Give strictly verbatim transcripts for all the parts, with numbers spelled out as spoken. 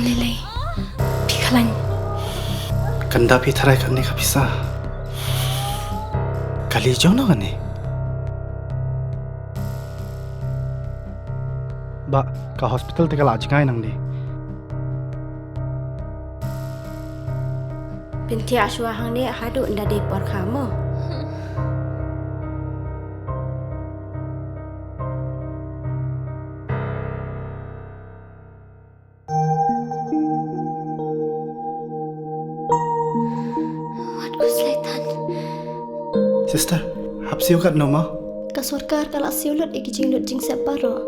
Lele, phi khlañ. Kanda phi tharai kane ka pisa. Kali jong no kane. Ba, ka hospital te ka la jngai nang di. Pynthia shwa hangne haduh nda dei por kha mo. Wat ku slaitan. Sister, hap siew kat no ma? Ka sorkar ka la siew lut i ki jinglut jingsep baroh.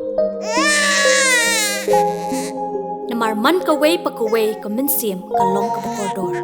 Namar man kawei pa kawei ka mynsiem ka long kaba kordor.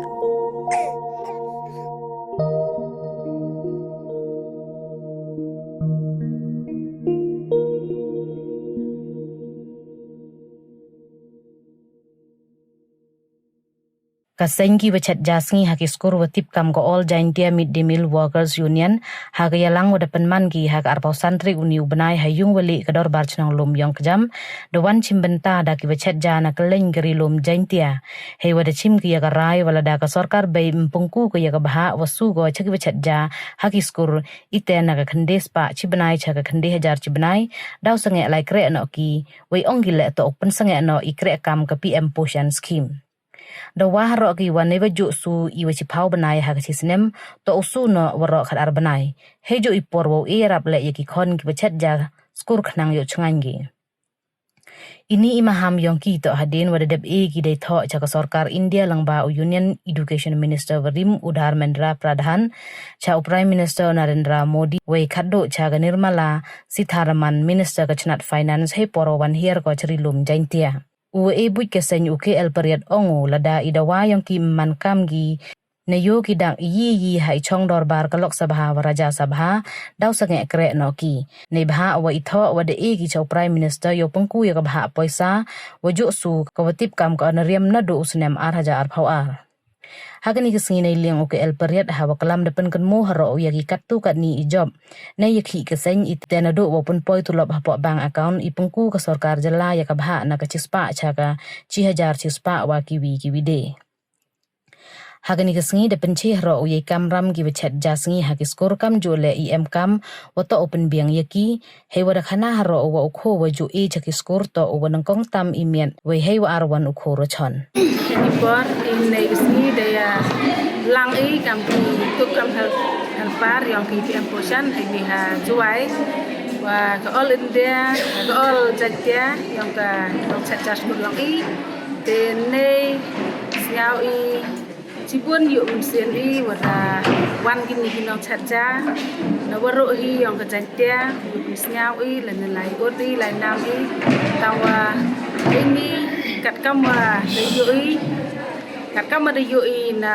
Ka seng ki wa chet ja sngi ha ki skur wa tip kam ka All Jaintia Mid Day Meal Workers Union, ha ka yalang wa da pynman ki ha ka arphaw san tarik uni u bnai ha yung wa lieh ka dorbar chnong Lum Yong Kjam, da wan chim bynta da ki wa chet ja na kylleng ka ri lum Jaintia. Hei wa da chim ki ya ka rai wa lada ka sorkar bei ym pynku ka ya ka bhah wa su ko cha ki wa chet ja ha ki skur, ite na ka khyndai spah chi bnai cha ka khyndai hajar chi bnai, daw sangeh lai kreh noh ki, wei ong ki leh toh u pynsangeh noh i kreh kam ka P M Poshan Scheme. Da wa haroh ki wa nei wa juh su i wa chiphaw bnai ha ka chi snem, toh u su noh waroh khat ar bnai. Hei juh i por wow e rap leh ya ki khon ki wa chet ja skur khnang yoh chngaiñ ki. Ini i maham yong ki toh hadien wa da dep e ki dei thoh cha ka sorkar India lyngba u Union Education Minister wa rim u Dharmendra Pradhan, cha u Prime Minister Narendra Modi, wei khatduh cha ka Nirmala Sitharaman, Minister ka chnat Finance, hei por wa wan hiar ko cha ri lum Jaintia. U wa e buit ka seng u K L Pariat ong u lada i dawa yong ki ym man kam ki, na yoh ki dak iyi iyi ha i chong dorbar ka Lok Sabha wa Rajya Sabha, daw sangeh kreh noh ki. Neibhah wa i thoh wa da e ki cha u Prime Minister yow pynku ya ka bhah poisa wa juh su ka wa tip kam ka Honorarium naduh u snem ar hajar arphaw ar. Ha kani ka sngi nei liang u K L Pariat ha wa klam da pynkynmaw haroh u ya ki katto katni i job. Nei ya khih ka seng, ite naduh wa pynpoi tulop hapoh bank account, i pynku ka sorkar jylla ya ka bhah na ka chi spah cha ka chi hajar chi spah wa kiwi kiwi de. Ha kani ka sngi da pynche haroh u ya i kamram ki wa chet ja sngi ha ki skur, kamjuh leh i em kam wa toh u pynbiang ya ki. Hei wa da khana haroh u wa u kho wa juh e cha ki skur toh u wa nyngkong tam i miat, wei hei wa ar wan u kho rochon. Kani por i nei ka sngi da ya lang i kam ki tup kam hel-, helper yong ki P M Poshan hei ni ha Jowai, wa ka All India, ka All Jaintia yong ka, yong chet ja skur yong i. Te nei sñiaw i chibun yoh mynsiem i wa da wan kini ki nongchet ja na waroh hi yong ka Jaintia, yoh pynsñiaw i lane lai ud i, lai nam i. Tangwa ini katkam wa da yoh i, katkam wa da yoh i na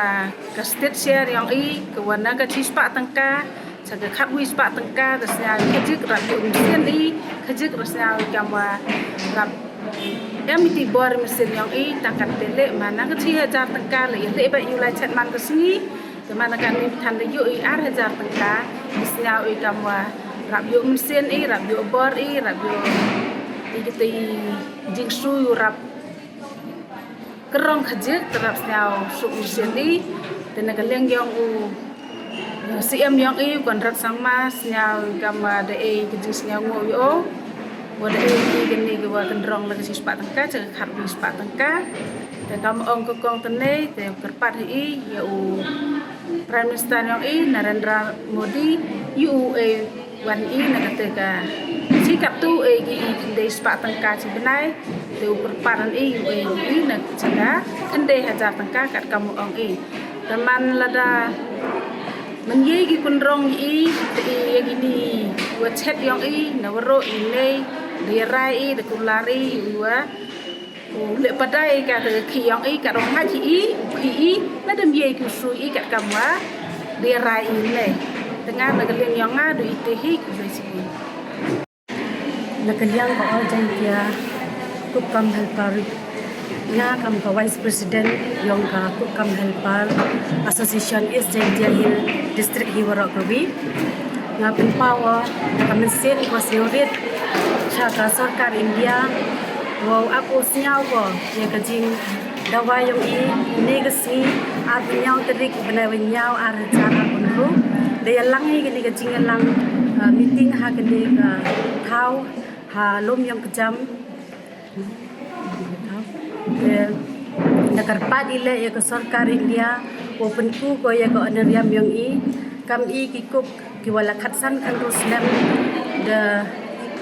ka state share yong i, ka wa na ka chi spah tyngka cha ka khatwi spah tyngka, ka sñiaw i khajik rap yoh mynsiem i, khajik rap sñiaw i kam wa rap em i ti bor mynsiem yong i, tang kat te leh man na ka chi hajar tyngka leh ya leh ba yow lai chet man ka sngi. Te man na kani than da yoh i ar hajar tyngka, ka sñiaw i kam wa rap yoh mynsiem i, rap yoh bor i, rap yoh i kiti jingsui u rap kyrong khajik, te rap sñiaw suk mynsiem i. Te na ka liang yong u C M yong i, Conrad Sangma, sñiaw kam wa da e ka jingsñiaw ngooh yow, wa da e i kani ka wa kynrong la ka chi spah tyngka cha ka khatwi spah tyngka. Te kam ong ka kong tynne, te kyrpad hi i ya u Prime Minister yong i, Narendra Modi, yow e wan i na kate ka chi katto e ki i khyndai spah tyngka chi bnai, te u kyrpad i yow e i na cha ka khyndai hajar tyngka katkam u ong i. Te man lada man ye ki kynrong i, te i ya kini wa chet yong i na waroh i nei, da ya rai i, da kular i, i wa u leh padai ka te ki yong i, ka rong ha ki i, u phi i, na dem ye ki u sui i katkam wa da ya rai i nei. Te nga na ka liang yong nga du i te hi, khublei chibun. Na ka liang ka All Jaintia Cook cum Helper, nga kam ka Vice President yong ka Cook cum Helper Association East Jaintia Hills District hi waroh kawi. Nga pynpaw o da ka mynsiem ko sñiawrit cha ka sorkar India wow ap u sñiaw ko ya ka jing Dawa yong i, ne ka sngi, ar pynyaw tarik, bnai wa nyaw, ar hajar ar pynru. Da yalang i kani ka jingyalang, uh, meeting ha kani ka thaw, ha Lum Yong Kjam. Te, da kyrpad i le ya ka sorkar India, wow pynku ko ya ka honorarium yong i, kam i ki cook, ki wa la khatsan khatynru snem, da,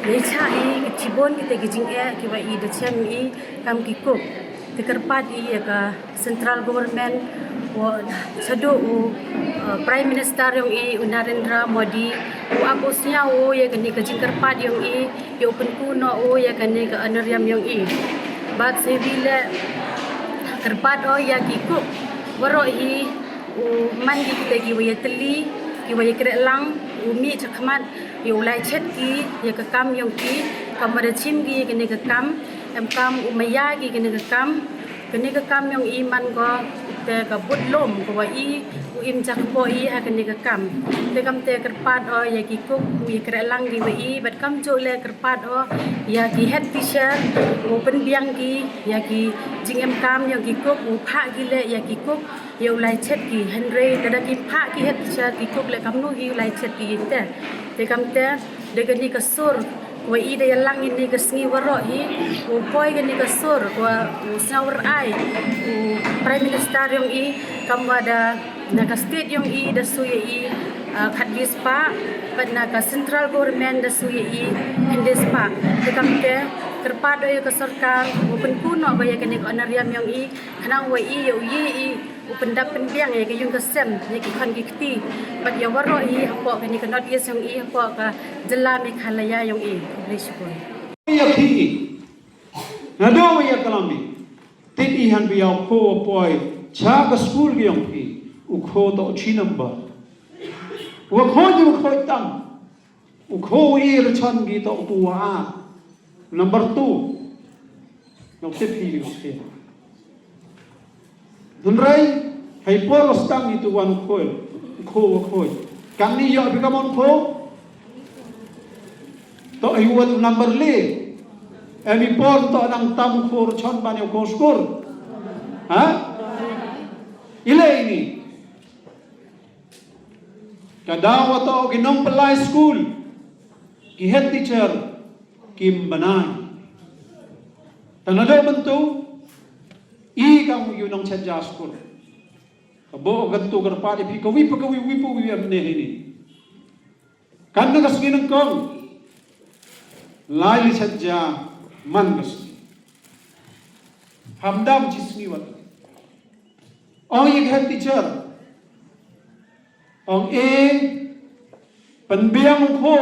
da i cha i, ki chibun kita ki jingeh, ki wa i da chem i, kam ki cook. Te kyrpad i ya ka central government, wa chadooh u, uh, Prime Minister yong i, u Narendra Modi, u ap u sniaw u ya kani ka jingkyrpad yong i, yow pynku noh u ya kani ka honorarium yong i. Bad se bi le kyrpad o ya ki cook waroh hi, u man ki kita ki wa ya tylli, ki wa ya krehlang, u mih chakhmat, yow lai chet ki ya ka kam yong ki, kam wa da chim ki ya kani ka kam, em kam u maya ki kani ka kam, kani ka kam yong i man ko te ka bud lum ko wa i, u im jakpoh i ha kani ka kam. Te kam te kyrpad o ya ki cook, u ya krehlang ki wa i, bad kam jooh le kyrpad o ya ki head teacher, u pynbiang ki ya ki jingem kam yong ki cook, u phah ki le ya ki cook, yow lai chet ki, hynrei lada ki phah ki head teacher, ki cook le kamnu hi u lai chet ki te. Te kam te, da kani ka sur, wa i da yalang ini ka sngi waroh hi, u poi kani ka sur, wa u sniaw ai, u Prime Minister yong i, kam wa da na ka state yong i, da su ya i, uh, khatwi spah, bad na ka central government da su ya i, hynde spah. Te kam te, kyrpad o ya ka sorkar, u pynku noh ko ya kani ka honorarium yong i, khnang wa i, yow ye i, u pyndap pynbiang ya ka yung ka sem, ya ki khon ki kti, bad ya waroh i, hapoh kani ka North East yong i, hapoh ka jylla Meghalaya yong i. Khublei shibun. Ya ki i. Nadooh ya ka lam i. Tip i han phi ya u kho wa poi cha ka school ki yong phi. U kho toh chi number. Wa kho ji wa kho tam. U kho i rchon ki toh u wa ar. Number two. Nong tip hi ni ko. Hynrei, hei por wa stang i tu wan u kho. U kho wa kho. Kam ni yoh phi kamon kho. Toh i wan number le. Em i por toh dang tam u kho rchon ban yoh kho school. Ha? I le ini. Ka daw wa toh ki nongpynlai school, ki head teacher, kim bnai. Tang nadooh myntu, i kam u nongchet ja school. Ka booh ka tu kyrpad i phi ka wi pa ka wi, wi pa wi em ne hi ni. Kan na ka sngi nyngkong. Lai li chet ja man ka sngi. Ham dam chi sngi wat. Ong i head teacher. Ong e, pynbiang u kho,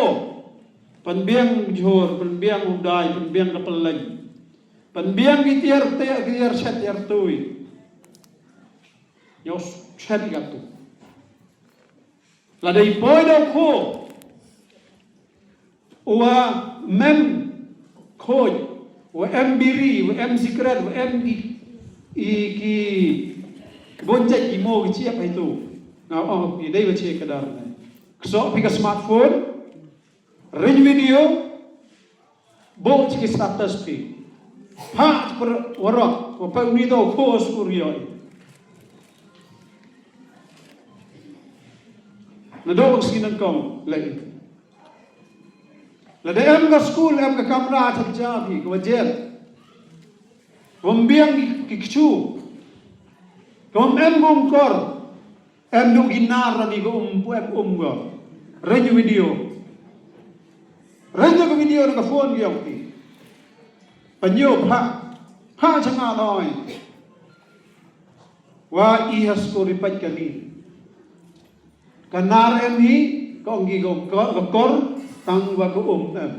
pynbiang jhur, pynbiang u dai, pynbiang ka pylleng. Pynbiang ki tiar te, ki tiar chet, tiar tui. Yow chet i ka tu. Lada i poi da u kho. Wa em khoi, wa em biri, wa em sikret, wa em i, i ki bonjait ki mo ki chiap hai tu. Nga ong i dei wa chi ka dar ne. Kso phi ka smartphone, ring video, bo chi ki status phi. Ha, waroh, wa pa uni do kho skur yoi. Nadooh sngi nyngkong, lei. Lada em ka school, em ka kamra chet ja phi, ka wa jet. Wa em biang ki kchu. Ka wa em bum kor. Em du ki nar ra ni ka um, pu em um ka. Ring video. Ring ka video na ka phone ki ong phi. Pynyoh pha. Pha cha nga noi. Wa i ha school i pait ka ni. Ka nar em hi, ka ong ki ka, ka, ka kor, tang wa ka um em.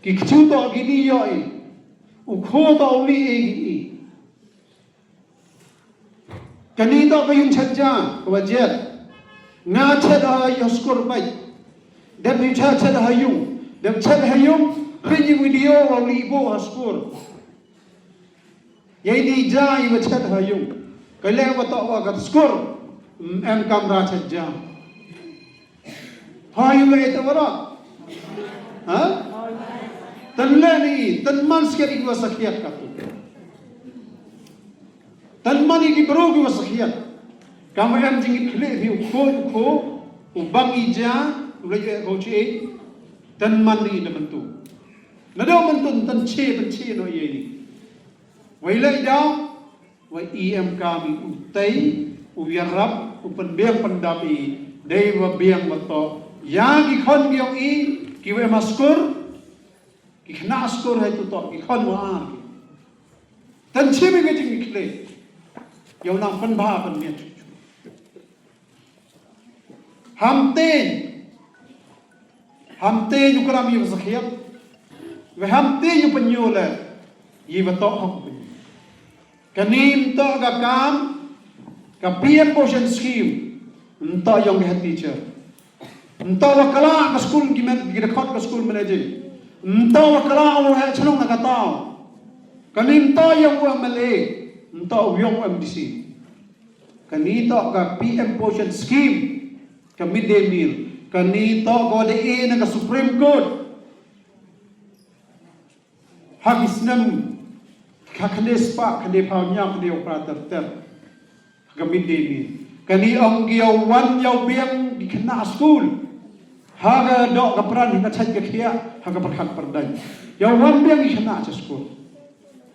Ki kchu toh ki ni yoi. U kho toh u li e ki i. Ka ni toh ka yung chet ja, ka wa jet. Nga chet ha yung skur bai. Dem ni chet, chet ha yung. Dem chet ha yung, ring i video wa u li bo ha skur. Yei ni ja i wa chet ha yung. Ka le wa toh wa ka skur. Mm, em kamra chet ja. Ha yung le ita wa ra. Ha? Tan le ni, tan man siat i wa sakhiat ka tu. Tang man i ki bru ki wa sakhiat. Kam wa em jingkitkhlieh phi u khooid u khoo, u bang i ja, u leh u khoo chi. Tang man i na myntu. Nadooh myntu tang che, tang che noh ya ini. Wei leh i daw, wei i em kam i u tei, u yarap, u pynbiang pyndap i, dei wa biang wa toh. Ya ki khon ki yong i, ki wa em ha skur, ki khynnah skur hei tu toh, ki khon wa ar ki. Tang chim i ka jingkitkhlieh. Yow nang pynbha pynmiat. Ham tei. Ham tei u klam i wa sakhiat. Wei ham tei u pynyoh leh. I wa toh hok pynyoh. Kani ym toh ka kam, ka P M Poshan Scheme. Ym toh yong ka head teacher. Ym toh wa kala ka skul ki men, ki dkhot ka skul manager. Ym toh wa kala u heh chnong na ka taw. Kani ym toh yong u M L A. Ym toh yong u M D C. Kani toh ka P M Poshan Scheme, ka midday meal. Kani toh ko da e na ka Supreme Court. Ha ki snem, ha khyndai spah, khyndai phaw ynñiaw, khyndai phaw phra ter ter. Ha ka midday meal. Kani ong ki yow wan yow biang ki khynnah skul. Ha ka doh ka pran, ha ka chait ka khiah, ha ka pyrkhat pyrdaiñ. Yow wan biang ki khynnah cha skul.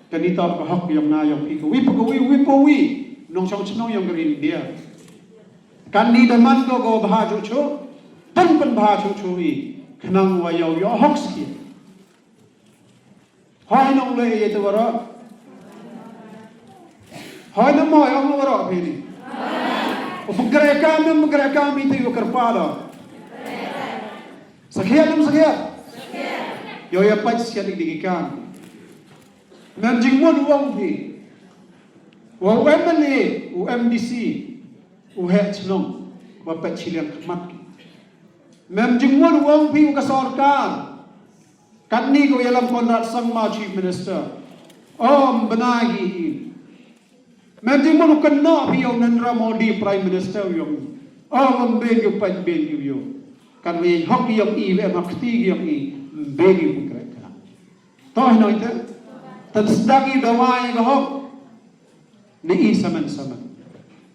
Kani toh ka hok yong nga yong phi ka wi pa ka wi, wi pa wi. Nongchong chnong yong ka ri India. Kani da man ko ko bha chuh chuh. Tang pynbha chuh chuh i. Khnang wa yow yoh hok sakhiat. Hoi nong le ye te waroh. Hoi nong mo yong waroh phi ni. U pynkreh kam, nong pynkreh kam i te u kyrpad o. Sakhiat nong sakhiat. Yow ya pait sakhiat i di ki kam. Mem jingmut u ong phi. Wa u M L A, u M D C, u heh chnong, wa pait chiliang khmat ki. Mem jingmut u ong phi u ka sorkar. Katni ko yalam Conrad Sangma Chief Minister. Om bnai hi. Mem jingmut u kynnoh phi yong Narendra Modi Prime Minister yong. Om ben yu pan ben yu yo. Kan we hok yong i we ma kti yong i ben yu pynkreh khnang. Toh noi te. Tang sdang i dawai ka hok. Ni i samen samen.